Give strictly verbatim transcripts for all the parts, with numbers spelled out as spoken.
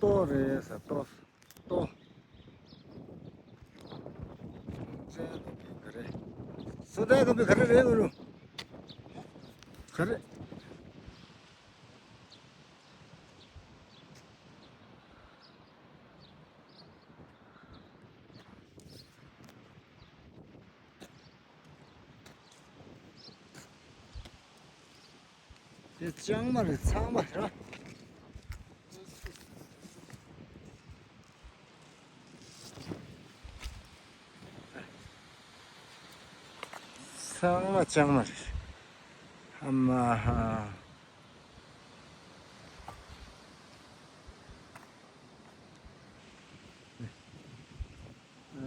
ལྟོ་རེད་ཟེར། ལྟོ། ལྟོ། ཅན་དང་པོའི་ག་རེ། སོ་ཏའི་དང་པོའི་ག་རེ་རེད་ལོ། ག་རེ། དེ་ལྕང་མ་རེད། ཚང་མ་ར། ཚང་མ་ལྕང་མ་རེད། ཨ་མ་ཧ། ཨ་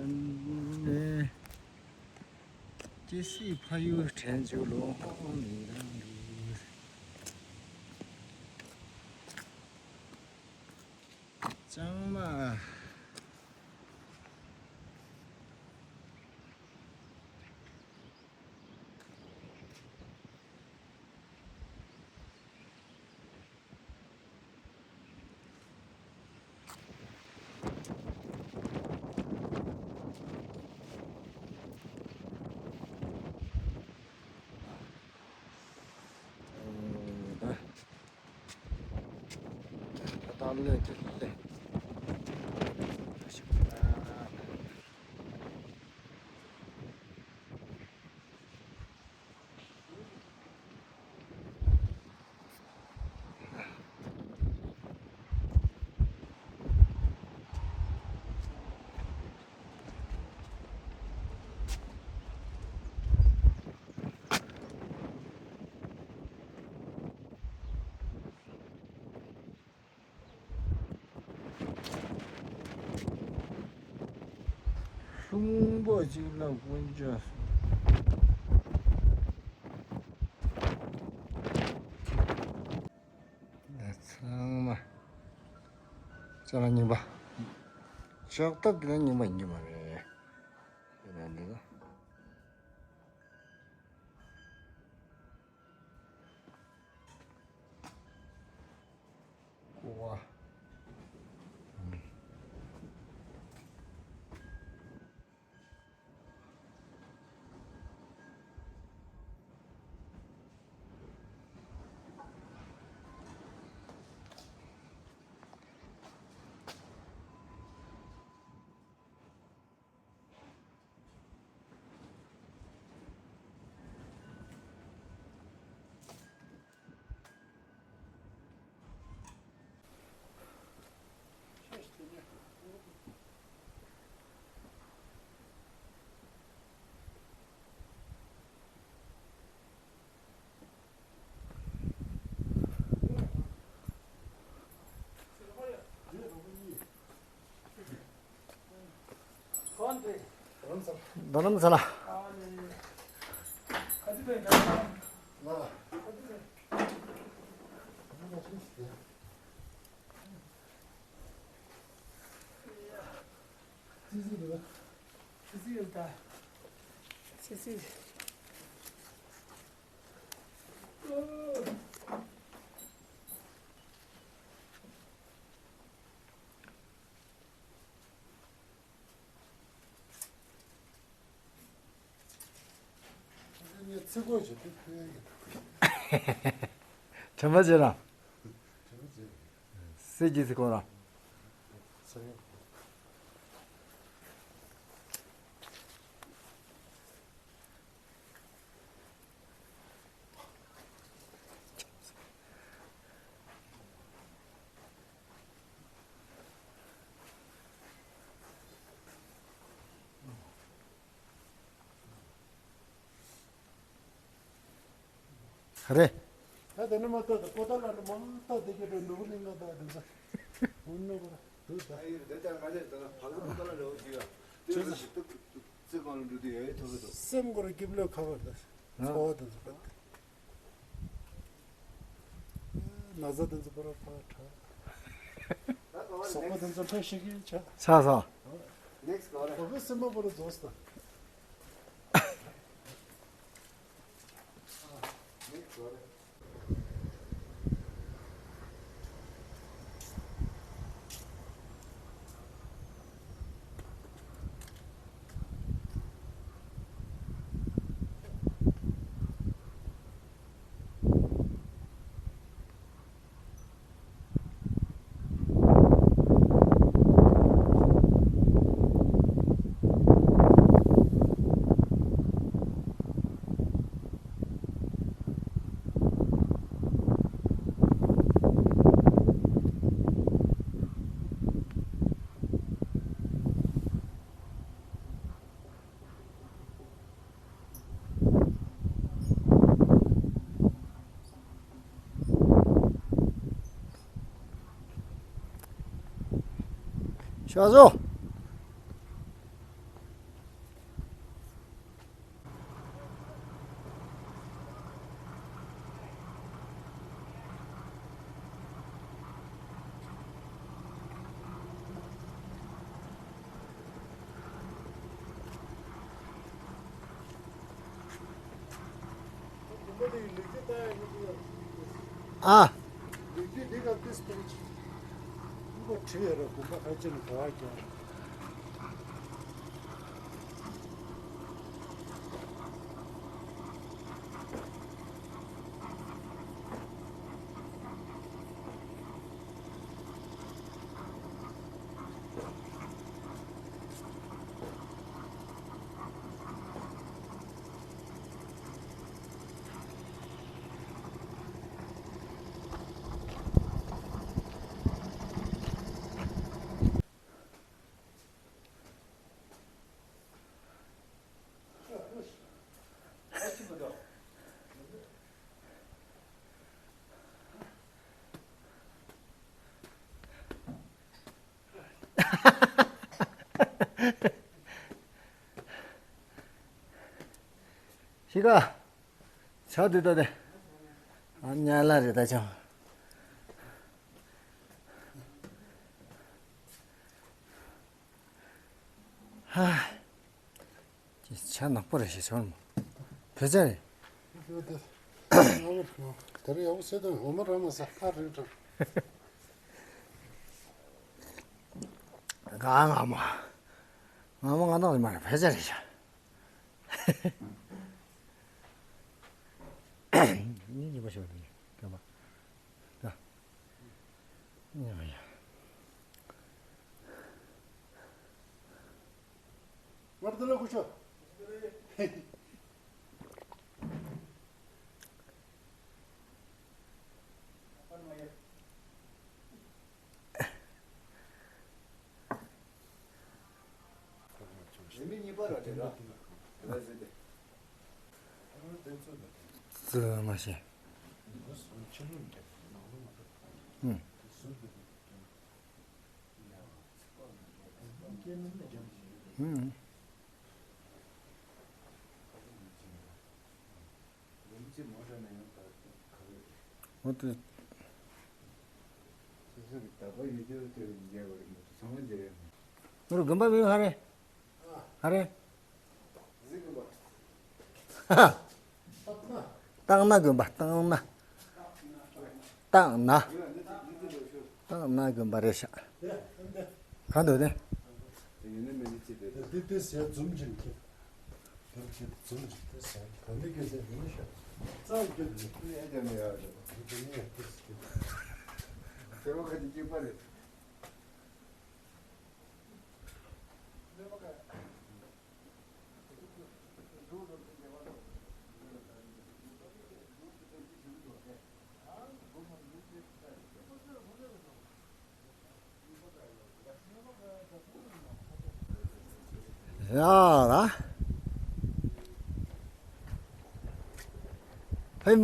ནེ། སྐྱེ་སྲིད་ཕ་ཡུལ་དྲན་བཅུག་ལོ་ཧོང་མི་རང་འདུག་ལྕང་མ། ལྷུན་པོ་གཅིག་ལ་དཀོན་མཆོག་གསུམ། ཚང་མ་ཅ་ལག་རྙིང་པ། ལྕགས་ཐབ་དེ་ལ་རྙིང་པ་ཡིན་གྱི་མ་རེད། དེ་ལ་འདི་ལ། ཀོ་བ། རྡ་རམ་ས་ལ། ཚིག་གོ་ཞིག་ཏུ་ཕུལ་ཡ་ཡོད། དྲན་པ་བརྗེད་ར། དྲན་པ་བརྗེད། སྲིད་ཀྱི་ཚིག་གོ་ར། ས་ཡོད། རེད། ད་དེ་ནི་མ་ལྟོས་ད་པོ་ཏ་ལ་ནི་མ་ལྟོས་དེ་གི་དུ་ནུ་ལིང་ལ་ད་དེ་ཚ། འུན་ནུ་གོ་ར་དུ་ད། ཨ་ཡི་དེ་ལྟར་ག་ལེར་ད་ཕ་གི་པོ་ཏ་ལ་རེ་བ་ཞིག་ཡ། དེ་རུ་ཞིག་ཏུ་ཙི་གང་ལ་འགྲོ་དུས་ཡ་ཡི་ཐོ་གི་དུ། སེམས་གོ་ར་སྐྱིབ་ལོས་ཁ་བར་ད། ཚོ་བ་དེ་ཚོ་ག་ད། ན་ཚ་དེ་ཚོ་པོ་ར་ཕ་ཁྲ། སོག་པོ་དེ་ཚོ་ཕ་ཤི་གི་ཆ། ཆ་ས། ཁོ་གི་སེམས་པ་པོ་ར་རྫོགས་སོ། ཤ་ཟོ། ཨ། ཤི་ཀ་ཆ་དུས་ད་དེ། ཨ་ཉལ་ལ་རེད་ད་ཆང་། ཧ། ཅི་ཆ་ནག་པོ་རེད་ཞེས་ཟེར་བ་མོ། བོད་ཟས་རེད། དེ་རེད་ཡག་པོ་བྱས་དང་འོ་མ་རང་མ་ཟ་ཁ་རིག་དྲག་ག་ང་མ། ང་མ་ང་དང་རེད་མ་རེད་བོད་ཟས་རེད་ཤག་ཉིན་གཉིས་པ་ཞིག་རེད་སྐྱོན་པ། ད། ཉ་ཡ། ང་ད་ལ་ཁུ་ཤོ། ཙི་མ་ཤེས། ཨུམ། ཨུམ། འོ་དེ། ང་རང་དགོན་པ་མིང་ག་རེ། ག་རེ། སྟག་སྣ་དགོན་པ་སྟག་སྣ། སྟག་སྣ། སྟག་སྣ་དགོན་པ་རེད་ཤག་གང་འདུག་དེ། འདི་དེ་ཟས་འཛུམ་ཅིག་འཁྱེར། འཛུམ་ཅིག་འཛུམ་ཅིག་དེ་ཟས་ག་འདི་གི་ཟས་འདི་ནི་ཤག་རྩ་འགྱུར་འདི་ཨེ་ཀྱང་མི་ཡག་རེད། འདི་ནི་ཡག་ཏུ་ཟེར། དེ་བ་ག་འདི་གཅིག་པ་རེད། ཡ་ལ། ཕའི་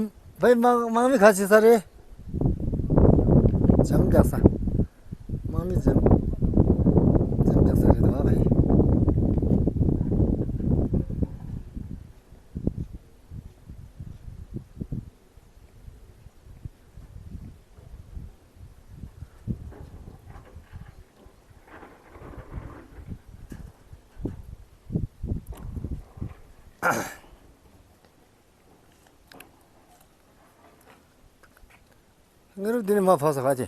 ཕའི་དམག་དམག་མི་ག་ཅི་ས་རེད། འཇམ་རྒྱག་ས། དམག་མི་འཇམ། འཇམ་རྒྱག་ས་རེད་དོ་ཕའི། ང་རུ་འདི་ནས་མ་ཕོག་ས་ག་ཅི།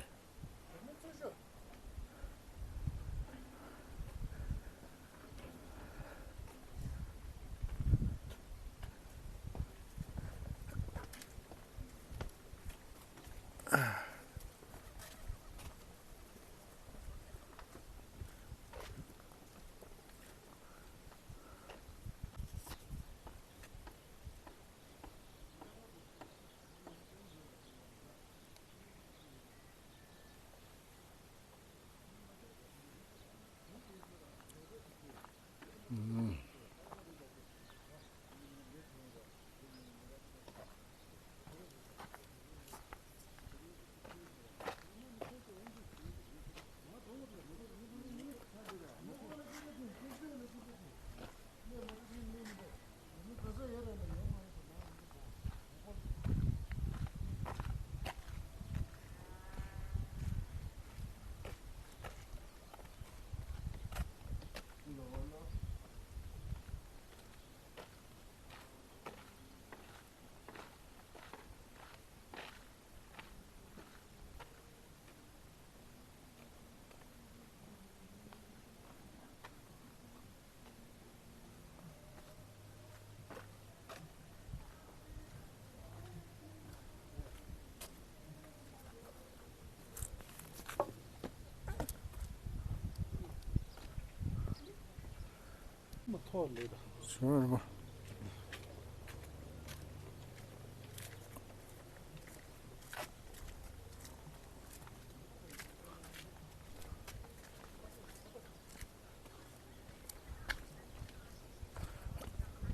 ཐོག་ལེགས་དང་། ཞུ་བ་རེད་པ།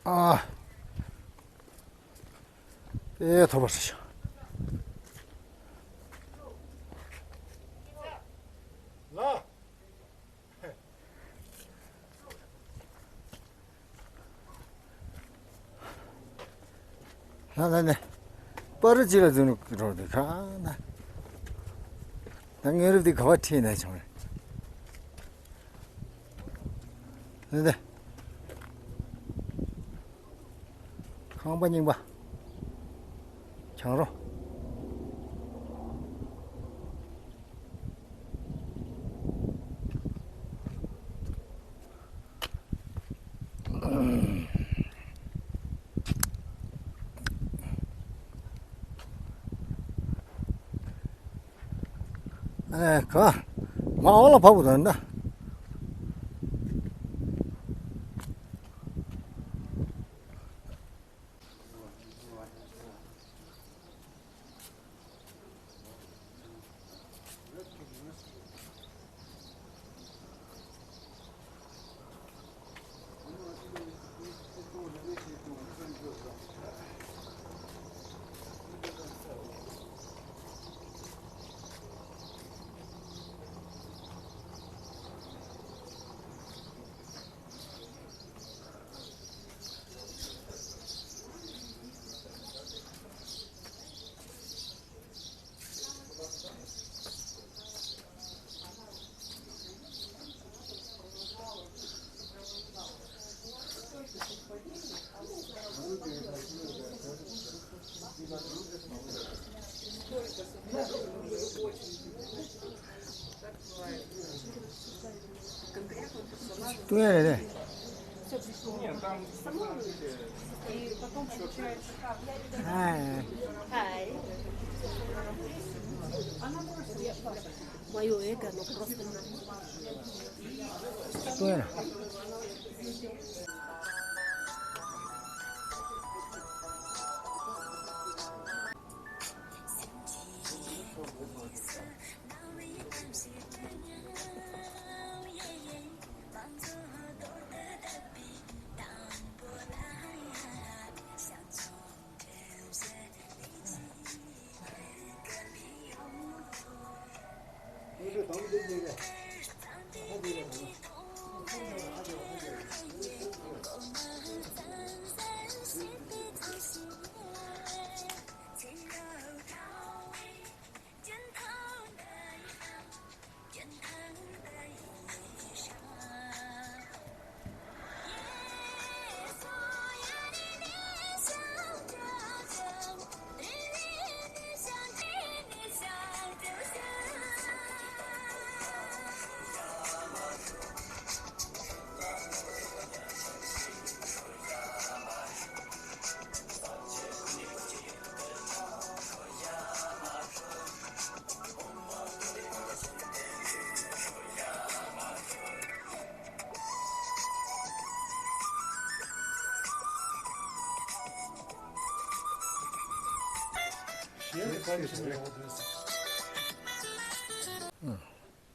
ཨ། དཔེ་ཐོབ་པ་ཞིག་བྱུང་། ལ། ལ་ལ་ནས། པར་ཅིག་ལ་འཛུལ་འགྲོ་དུས་ག་ན། ད་ངའི་རུབ་དེ་ག་བ་ཁྲིད་ནས་བྱུང་རེད། ལ་ལ། ཁང་པ་རྙིང་པ། གྱང་རོ། ཨེ་ག། མ་འོག་ལ་བབས་དགོས་དོན་ད། ལྟོས་རེད་རེད། Мое эго, оно просто на. ལྟོས་རེད།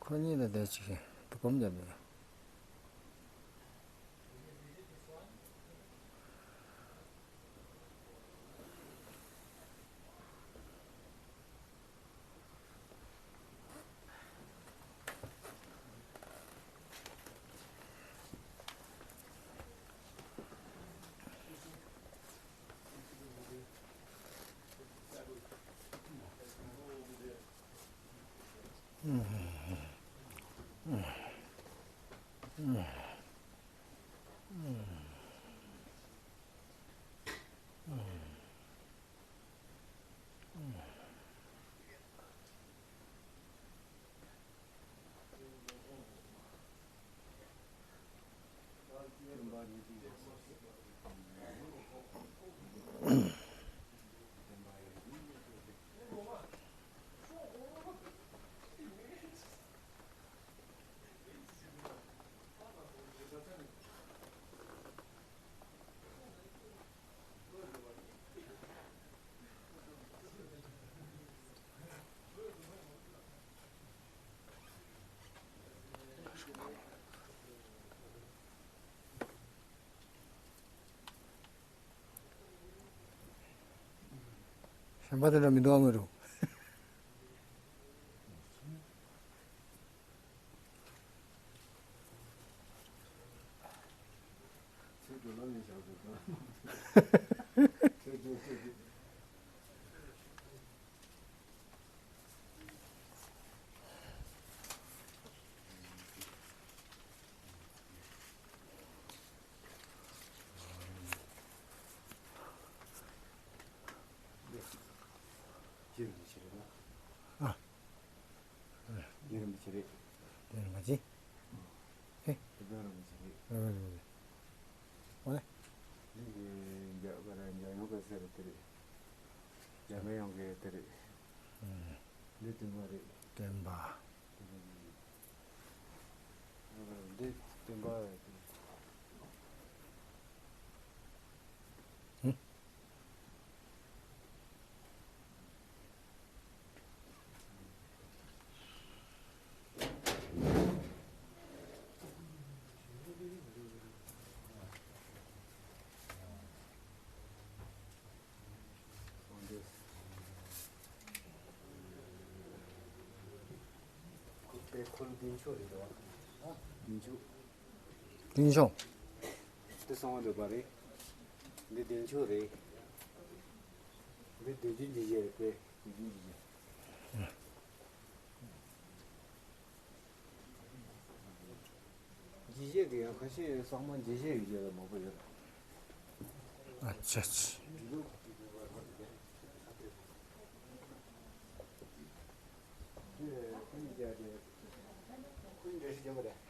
ཁོ་གཉིས་ལ་བསྡད་ཅིག་གིས་སྒོམ་བརྒྱབ་ཡོད། ཁྱད་པར་དེ་འདྲ་མི་འདུག་ཨ། མི་རུང་། ཨ། རྒྱལ་རིན་པོ་ཆེ་རེད། རྒྱལ་རིན་པོ་ཆེ། ཨེ། རྒྱལ་རིན་པོ་ཆེ་རེད། རེད་རེད་རེད། འོ་ལེ། འདི་གི་རྒྱ་གར་རྒྱལ་ཡོངས་ཀྱི་ཟེར་དེ་རེད། རྒྱ་གར་ཡོངས་ཀྱི་དེ་རེད། ཨུམ། འདི་སྟོན་པ་རེད། སྟོན་པ། འདི་སྟོན་པ་རེད། ཨུམ། ཁོ་པའི་ཁོ་ལ་བདེ་མཆོག་རེད་དོ། བདེ་མཆོག། བདེ་མཆོག། འདི་གསང་བ་འདོད་པ་རེད། འདི་བདེ་མཆོག་རེད། འདི་བདེ་ཆེན་འཇིགས་བྱེད་རེད་པས། བདེ་ཆེན་འཇིགས་བྱེད། འཇིགས་བྱེད་དེ་ཡང་ཁ་ཤས་གསར་མ་འཇིགས་བྱེད་ཡོད་ཀྱི་ལ་མང་པོ་ཡོད། ཨ་ཅེ་ཅེ།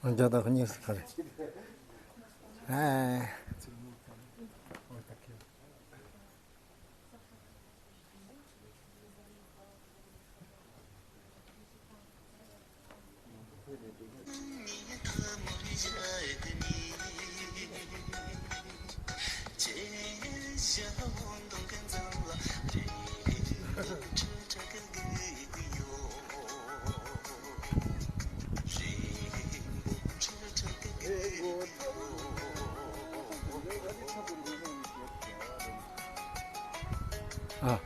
རྒྱ་དང་གཉིས་སུ་ཁ་རེ། ཨ། ཨ།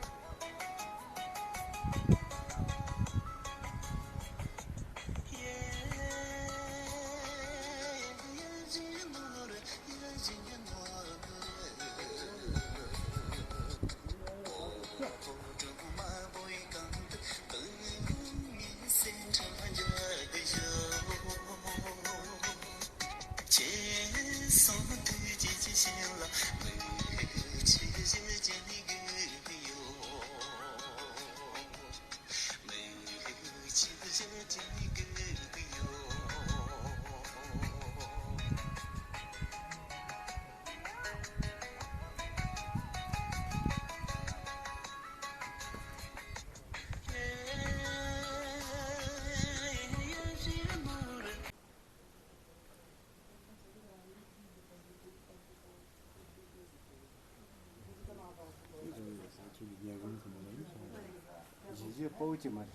ཇི་ཇི་པའོ་ཅི་མ་རེད།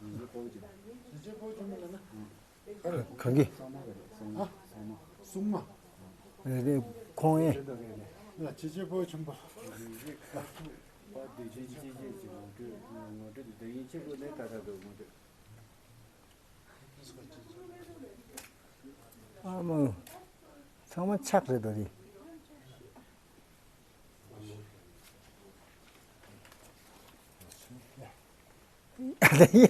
ཇི་ཇི་པའོ་ཅི་མ། ཇི་ཇི་པའོ་ཅི་མ་ལ་ན། གང་གི། སོང་མ་རེད། སོང་མ། སོང་མ། སོང་མ། རེད་རེད། ཁོང་ཨེ། ཡ་ཇི་ཇི་པའོ་ཆེན་པོ། ཇི་ཇི་ཀ་ཐུག་པ་དེ་ཇི་ཇི་ཇི་ཇི་ངོ་སྤྲོད་ངོ་སྤྲོད་དེ་དེ་ཡིན་ཆེ་པོ་ནས་ད་ད་དུ་ངོ་སྤྲོད། ཨ་མ། ཚང་མ་ཆག་རེད་ད་རེད། ཡ།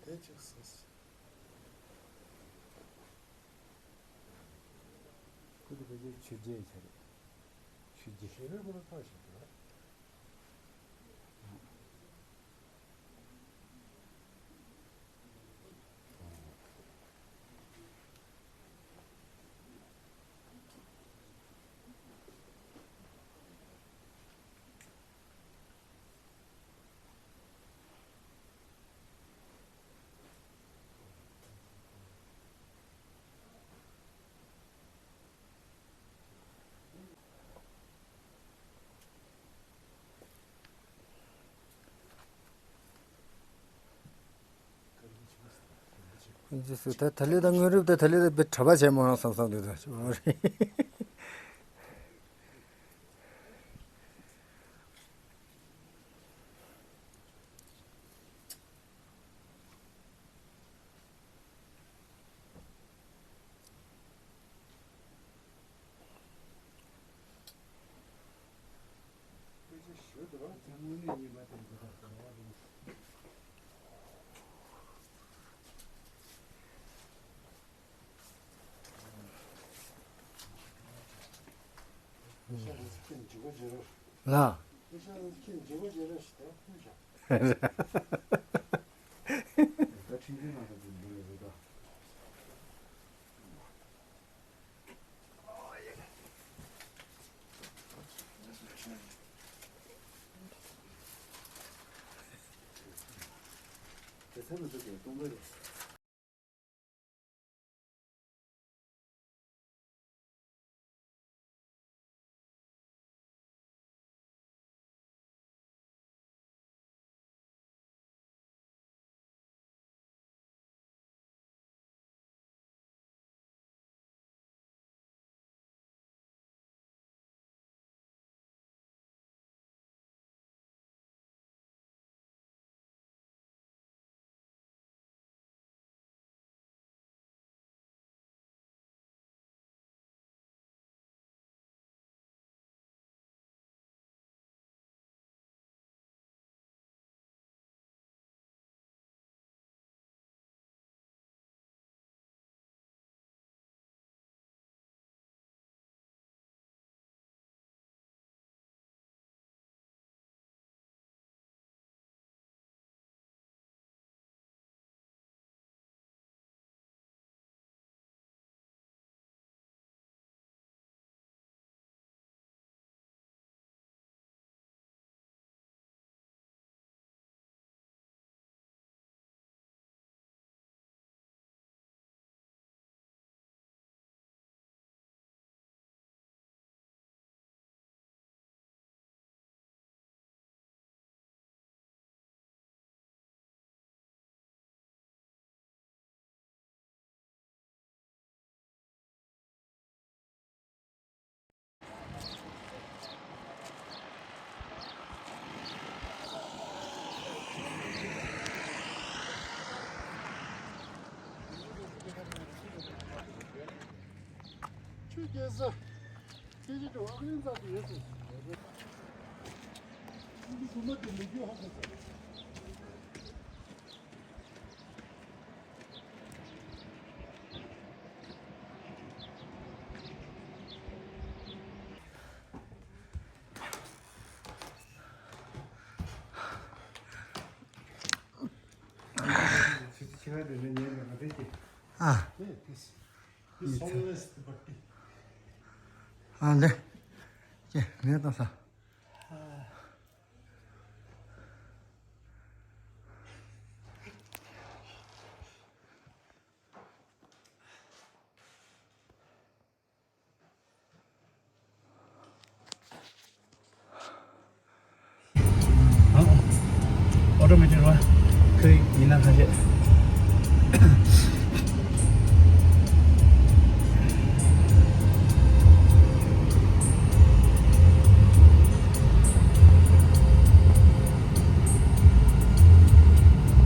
དེ་ཅིག་སོང་། ཁོ་དེ་ཕལ་ཆེར་ཆོས་རྒྱལ་ཆ་རེད། ཆོས་རྒྱལ། ཞེ་པོའི་སྐོར་ལ་ཐག་ཞིག་འདུག་ད་ད་ལི་ད་དངོས་གྲུབ་ད་ད་ལི་ད་དཔེ་གྲྭ་པ་བྱས་མོ་རང་བསམ་བསམ་འདུག་ད་ཅོ་རེད། ལ། ཆུ་རྐྱལ་ས། ཁྱེད་ཀྱི་ཨག་རིན་རྩ་དུ་ཡོད་ཚེ། ཁྱེད་ཀྱི་གོ་མ་དེ་མི་རྒྱུ་ཧ་གོ་ས། ཨ། ཨ་ལེ། ཀྱེ་ངས་བཏང་ས། ཨོ་ཊོ་མེ་ཊིག་རེད་བ། ཁོས་ཡིན་ན་ཁ་ཤས།